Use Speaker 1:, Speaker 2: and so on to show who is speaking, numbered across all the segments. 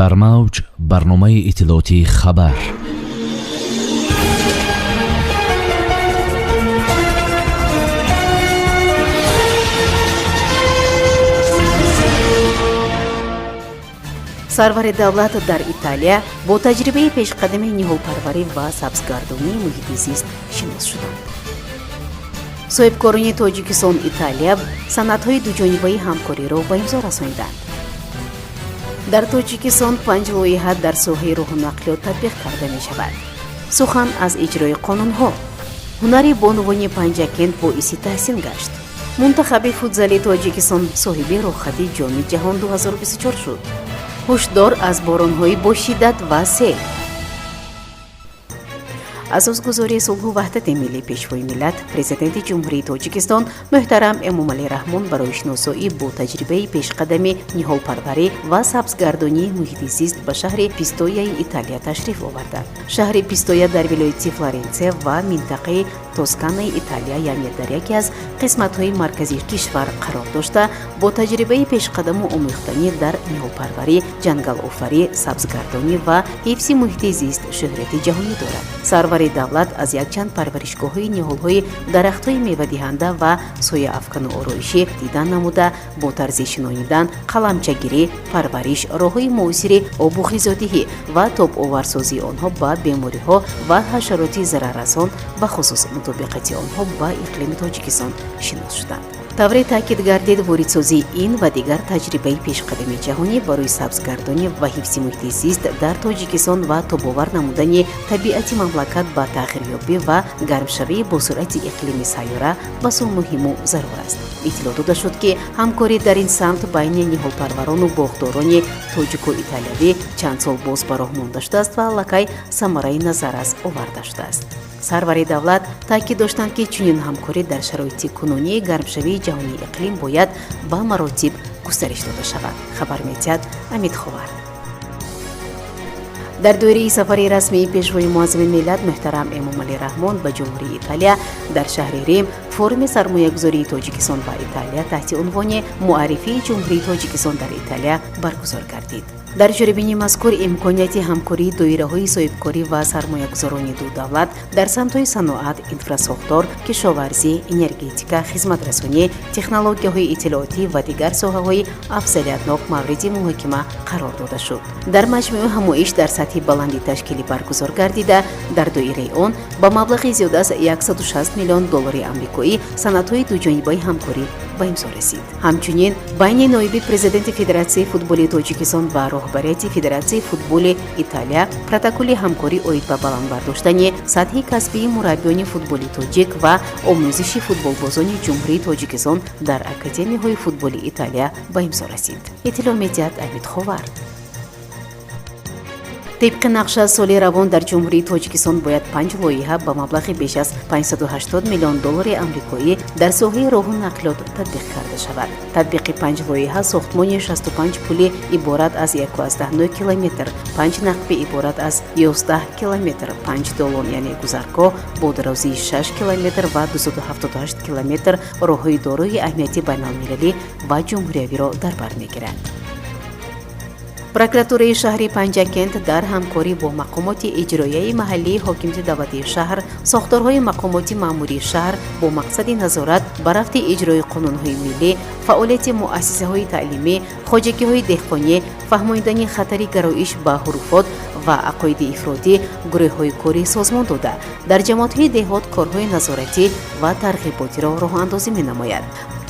Speaker 1: Дар мавҷ барномаи иттилоотии «Хабар».
Speaker 2: Сарвари давлат дар Италия бо таҷрибаи пешқадами ниҳолпарварӣ ва сабзгардонии муҳити зист шинос шуданд. Соҳибкорони Тоҷикистон Италия санадҳои дуҷонибаи ҳамкориро ба имзо расониданд. Дар Тоҷикистон панҷ лоиҳа дар соҳаи роҳу нақлиёт татбиқ карда мешавад. Сухан аз иҷрои қонунҳо. Ҳунари бонувони Панҷакент боиси таҳсин гашт. Мунтахаби футзали Тоҷикистон соҳиби роҳхати Ҷоми ҷаҳон 2024 шуд. Ҳушдор аз боронҳои бошиддат ва сел. Асосгузори сулҳу ваҳдати миллӣ, Пешвои миллат, Президенти Ҷумҳурии Тоҷикистон муҳтарам Эмомалӣ Раҳмон барои шиносоӣ бо таҷрибаи пешқадами ниҳолпарварӣ ва сабзгардонии муҳити зист ба шаҳри Пистояи Италия ташриф оварданд. Шаҳри Пистоя дар вилояти Флоренсия ва минтақаи Тосканаи Италия, яъне дар яке аз қисматҳои марказии кишвар қарор дошта, бо таҷрибаи пешқадаму омӯхтанӣ дар ниҳолпарварӣ, ҷангалофарӣ, сабзгардонӣ ва ҳифзи муҳити зист шӯҳрати ҷаҳонӣ дорад. Сарвари давлат аз якчанд парваришгоҳҳои ниҳолҳои дарахтҳои мевадиҳанда ва сояафкану ороишӣ дидан намуда, бо тарзи шинонидан, қаламчагирӣ, парвариш, роҳҳои муосири обу ғизодиҳӣ ва тобоварсозии онҳо ба бемориҳо ва ҳашароти зараррасон, бахусус мутобиқати онҳо ба иқлими Тоҷикистон шинос шуданд. Тавре таъкид гардид, воридсозии ин ва дигар таҷрибаи пешқадами ҷаҳонӣ барои сабзгардонӣ ва ҳифзи муҳити зист дар Тоҷикистон ва тобовар намудани табиати мамлакат ба тағйирёбӣ ва гармшавии босуръати иқлими сайёра басо муҳиму зарур аст. Иттилоъ дода шуд, ки ҳамкорӣ дар ин самт байни ниҳолпарварону боғдорони тоҷику италиявӣ чанд сол боз ба роҳ монда шудааст ва аллакай самараи назаррас оварда шудааст. Сарвари давлат таъкид доштанд, ки чунин ҳамкорӣ дар шароити кунунии гармшавии ҷаҳонии иқлим бояд ба маротиб густариш дода шавад. Хабар метиҳад Амид Ховар. Дар доираи сафари расмии Пешвои муаззами миллат муҳтарам Эмомалӣ Раҳмон ба Ҷумҳурии Италия дар шаҳри Рим форуми сармоягузории Тоҷикистон ва Италия таҳти унвони «Муаррифии Ҷумҳурии Тоҷикистон дар Италия» баргузор гардид. Дар чорабинии мазкур имконияти ҳамкории доираҳои соҳибкорӣ ва сармоягузорони ду давлат дар самтҳои саноат, инфрасохтор, кишоварзӣ, энергетика, хизматрасонӣ, технологияҳои иттилоотӣ ва дигар соҳаҳои афзалиятнок мавриди муҳокима қарор дода шуд. Дар маҷмӯи ҳамоиш дар сатҳи баланди ташкилӣ баргузор гардида, дар доираи он ба маблағи зиёд аз 160 миллион доллари амрикоӣ санадҳои дуҷонибаи ҳамкорӣ ба имзо расид. Ҳамчунин байни ноиби президенти Федератсияи футболи Тоҷикистон ва роҳбарияти Федератсияи футболи Италия протоколи ҳамкорӣ оид ба баланд бардоштани сатҳи касбии мураббиёни футболи тоҷик ва омӯзиши футболбозони Ҷумҳурии Тоҷикистон дар академияҳои футболи Италия ба имзо расид. Иттилоъ медиҳад Амид Ховар. Тибқи нақша, соли равон дар Ҷумҳурии Тоҷикистон бояд панҷ лоиҳа ба маблағи беш аз 580 миллион доллари амрикоӣ дар соҳаи роҳу нақлиёт татбиқ карда шавад. Татбиқи панҷ лоиҳа сохтмони 65 пули иборат аз 1,9 километр, панҷ нақби иборат аз 11 километр, панҷ долон, яъне гузаргоҳ бо дарозии 6 километр ва 278 километр роҳҳои дорои аҳамияти байналмилалӣ ва ҷумҳуриявиро дар бар мегирад. Прокуратураи шаҳри Панҷакент дар ҳамкорӣ бо мақомоти иҷроияи маҳаллии ҳокимияти давлатии шаҳр, сохторҳои мақомоти маъмурии шаҳр бо мақсади назорат ба рафти иҷрои қонунҳои миллӣ, фаъолияти муассисаҳои таълимӣ, хоҷагиҳои деҳқонӣ, фаҳмонидани хатари гароиш ба ҳуруфот ва ақоиди ифротӣ гурӯҳҳои корӣ созмон дода, дар ҷамоатҳои деҳот корҳои назоратӣ ва тарғиботиро роҳандозӣ менамояд.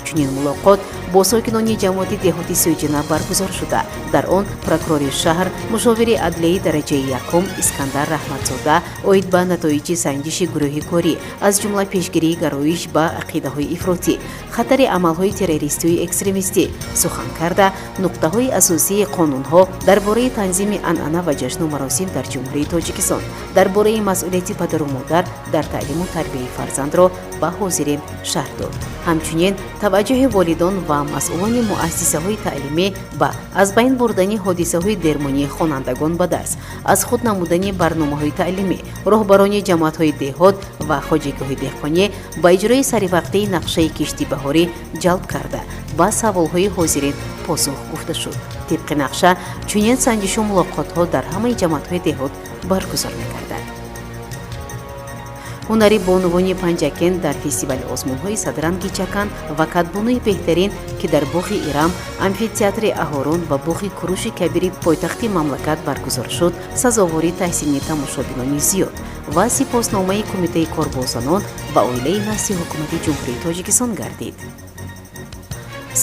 Speaker 2: Чунин мулоқот бо сокинони ҷамоати деҳоти Сӯйҷина баргузор шуда, дар он прокурори шаҳр, мушовири адлияи дараҷаи якум Искандар Раҳматзода оид ба натоиҷи санҷиши гурӯҳи корӣ, аз ҷумла пешгирии гароиш ба ақидаҳои ифротӣ, хатари амалҳои террористию экстремистӣ сухан карда, нуқтаҳои асосии қонунҳо дар бораи танзими анъана ва ҷашну маросим дар Ҷумҳурии Тоҷикистон, дар бораи масъулияти падару модар дар таълиму тарбияи фарзандро ба ҳозирин шарҳ дод. Ҳамчунин таваҷҷӯҳи волидон ва Масъулони муассисаҳои таълимӣ ба аз байн бурдани ҳодисаҳои дермонии хонандагон ба дарс, аз худ намудани барномаҳои таълимӣ, роҳбарони ҷамоатҳои деҳот ва хоҷагиҳои деҳқонӣ ба иҷрои саривақтии нақшаи кишти баҳорӣ ҷалб карда, ба саволҳои ҳозирин посух гуфта шуд. Тибқи нақша, чунин санҷишу мулоқотҳо дар ҳамаи ҷамоатҳои деҳот баргузор мегардад. Ҳунари бонувони Панҷакент дар фестивали озмунҳои «Садранги чакан» ва «Кадбонуи беҳтарин», ки дар боғи Ирам, амфитеатри Аҳорун ва боғи Куруши Кабири пойтахти мамлакат баргузор шуд, сазовори таҳсини тамошобинони зиёд ва сипосномаи Кумитаи кор бо занон ва оилаи назди Ҳукумати Ҷумҳурии Тоҷикистон гардид.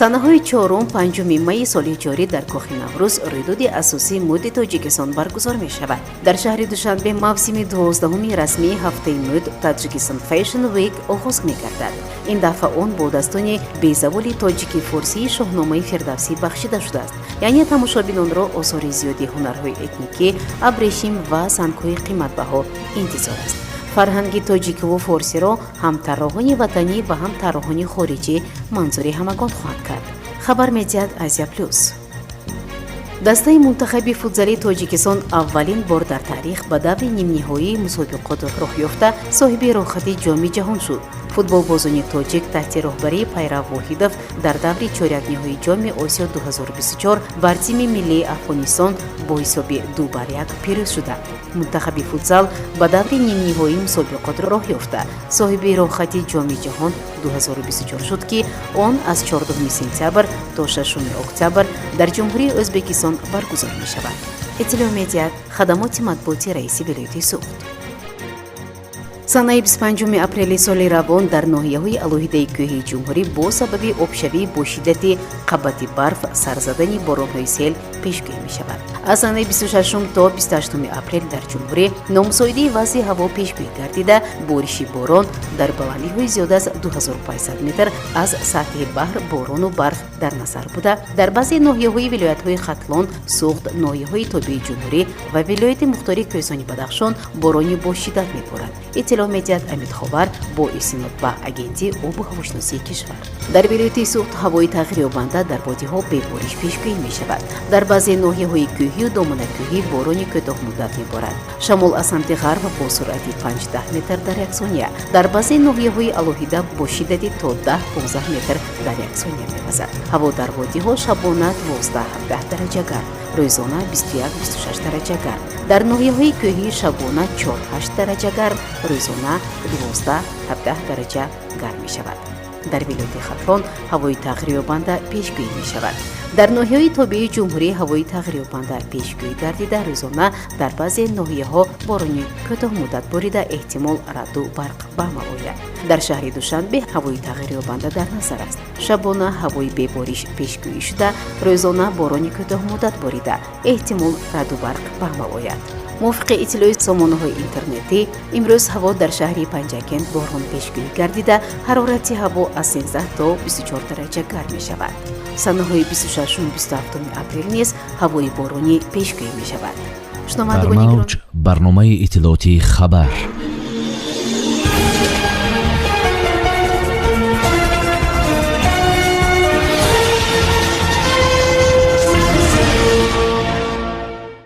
Speaker 2: Санаҳои 4-5 майи соли ҷорӣ дар Кохи Наврӯз рӯйдоди асосии мӯди Тоҷикистон баргузор мешавад. Дар шаҳри Душанбе мавсими 12-уми расмии ҳафтаи мӯд Tajikistan Fashion Week оғоз мегардад. Ин дафъа он бо дастони безаволи тоҷики форсии Шоҳномаи Фирдавсӣ бахшида шудааст, яъне тамошобинонро осори зиёди ҳунарҳои этникӣ, абрешим ва сангҳои қиматбаҳо интизор аст. Фарҳанги тоҷикиву форсиро ҳам тарроҳони ватанӣ ва ҳам тарроҳони хориҷӣ манзури ҳамагон хоҳанд кард, хабар медиҳад Азия Плюс. Дастаи мунтахаби футзали Тоҷикистон аввалин бор дар таърих ба даври нимниҳоии мусобиқот роҳ ёфта, соҳиби роҳхати Ҷоми Ҷаҳон шуд. Футболбозони тоҷик таҳти роҳбарии Пайрав Воҳидов дар даври чорякниҳои Ҷоми Осиё 2024 бар тими миллии Афғонистон бо ҳисоби 2-1 пирӯз шуданд. Мунтахаби футзал ба даври нимниҳоии мусобиқот роҳ ёфта, соҳиби роҳхати Ҷоми Ҷаҳон 2024 шуд, ки он аз 14 сентябр то 6 октябр дар Ҷумҳурии Ӯзбекистон баргузор мешавад, иттилоъ медиҳад хадамоти матбуоти раиси вилояти Суғд. Санаи 25 апрели соли равон дар ноҳияҳои алоҳидаи кӯҳии ҷумҳурӣ бо сабаби обшавӣ бо шиддати қабати барф сар задани боронҳои сел пешгӯӣ мешавад. Аз санаи 26 то 28 апрел дар ҷумҳурӣ номусоидии вазъи ҳаво пешгӯӣ гардида, бориши борон дар баландиҳои зиёд аз 2500 метр аз сатҳи баҳр, борону барф дар назар буда, дар баъзе ноҳияҳои вилоятҳои Хатлон, Суғд, ноҳияҳои тобеи ҷумҳурӣ ва вилояти мухтори Кӯҳистони Бадахшон борони бошиддат меборад, иттилоъ медиҳад Амидховар бо истинод ба Агентии обу ҳавошиносии кишвар. Дар вилояти Суғд ҳавои тағйирёбанда, дар водиҳо бебориш пешгӯӣ мешавад. Дар баъзе ноҳияҳои кӯҳию доманакӯҳӣ борони кӯтоҳмуддат меборад. Шамол аз самти ғарб бо суръати 5-10 метр дар як сония, дар баъзе ноҳияҳои алоҳида бо шиддати то 10-15 метр дар як сония мевазад. Ҳаво дар водиҳо шабона 12-17 дараҷа гарм, рӯзона 21-26 дараҷа гарм. Дар ноҳияҳои кӯҳӣ шабона 4-8 дараҷа гарм, рӯзона 12-17 дараҷа гарм мешавад. Дар вилояти Хатлон ҳавои тағйирёбанда пешгӯӣ мешавад. Дар ноҳияҳои тобеи ҷумҳурӣ ҳавои тағйирёбанда пешгӯӣ гардида, рӯзона дар баъзе ноҳияҳо борони кӯтоҳмуддат борида, эҳтимол раъду барқ ба амал ояд. Дар шаҳри Душанбе ҳавои тағйирёбанда дар назар аст. Шабона ҳавои бебориш пешгӯӣ шуда, рӯзона борони кӯтоҳмуддат борида, эҳтимол раъду барқ ба амал ояд. Мувофиқи иттилои сомонаҳои интернетӣ, имрӯз ҳаво дар шаҳри Панҷакент борон пешгӯӣ гардида, ҳарорати ҳаво аз 13 то 24 дараҷа гарм мешавад. Санаҳои 26-27 апрел низ ҳавои боронӣ пешгӯӣ мешавад.
Speaker 1: Дар Мавҷ барномаи иттилоотии «Хабар».